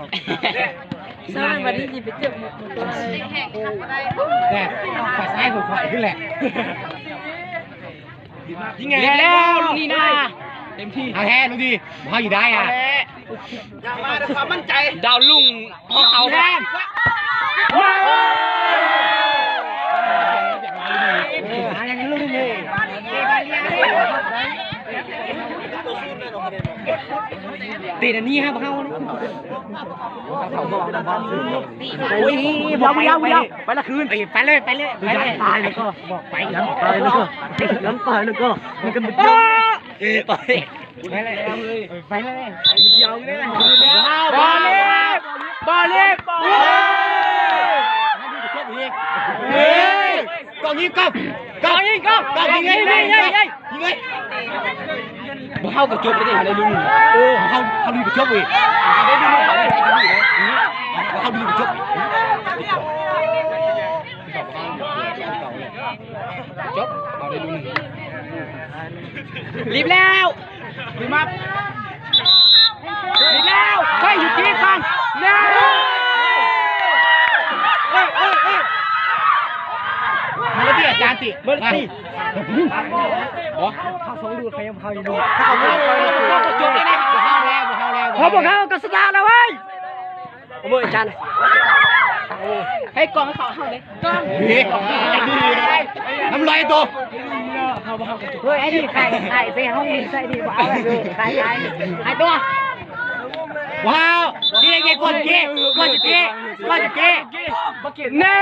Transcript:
ອກ. ຊ້າງບັດນີ້ຊິໄປເຈັບໝົດຕົວ. ແຕ່ໄປຊ້າຍຂ້ອຍຂຶ້ນແຫຼະ. ຍິງແລ້ວລູກນີ້ນະ ເຕັມທີ່. ເອົາແທ້ລູກນີ້ ເຮົາຢູ່ໄດ້ອະ. ຢ່າມາດ້ວຍຄວາມໝັ້ນໃຈ. ດາວລຸງ ຂອງເຮົາແທ້. ເຕະອັນນີ້ຫາພວກເຮົາ. ໂອ້ຍ ບໍ່ເອົາ ບໍ່ເອົາ ບໍ່ເອົາ. ໄປລະຄືນ. ໄປເລີຍ ໄປເລີຍ ໄປເລີຍ. ຕາຍແລ້ວກໍບອກໄປ. ຕາຍແລ້ວກໍ ຕາຍແລ້ວກໍ ມັນກໍ ເອີ ໄປ ໄປເລີຍ ໄປເລີຍ. ບໍ່ເລີຍ ບໍ່ເລີຍ ບໍ່ເລີຍ. ເຮີ້ຍ ກອງຍິງ ກອງ ກອງຍິງ ກອງຍິງ. ເຮີ້ຍ ເຮົາກໍຈົບແລ້ວເດ້ ເຮົາໄດ້ລຸ້ນ. ເອີ ເຮົາ ເຮົາລຸ້ນກໍຈົບເວີຍ. ເຮົາໄດ້ລຸ້ນ ເຮົາໄດ້ລຸ້ນ ເຮົາລຸ້ນກໍຈົບ. ຈົບ ເຮົາໄດ້ລຸ້ນ. ລີບແລ້ວ ລີບມາ ລີບແລ້ວ. ເຮີ້ຍ ຢູ່ທີ່ກັນ ເອີ ເອີ ເອີ ເອີ. ມາແລ້ວຕິ ອາຈານຕິ ມາແລ້ວຕິ. ບໍ່ ເຂົາສອງດູດ ເຂົາຍັງເຂົ້າຢູ່. ເຂົາ ເຂົາ ເຂົາກໍຈົບແລ້ວນະ ເຮົາແລ້ວ ເຮົາແລ້ວ. ເຮົາ ພວກເຮົາກໍຊະນະແລ້ວເວີ້ຍ. ເອົາມືອາຈານ ໃຫ້ກອງເຂົາເຮົາເດ້ ກອງ. ເຮີ້ຍ ທຳລາຍໂຕ. ເຮີ້ຍ ໄອ້ນີ້ຂາຍ ຂາຍໄປເຮົານີ້ໃສ່ນີ້ບໍ່ເອົາເລີຍ. ຂາຍ ຂາຍ ຂາຍໂຕ. ວ້າວ ເກ ເກ ກອນເກ ກອນເກ ກອນເກ. ແນ່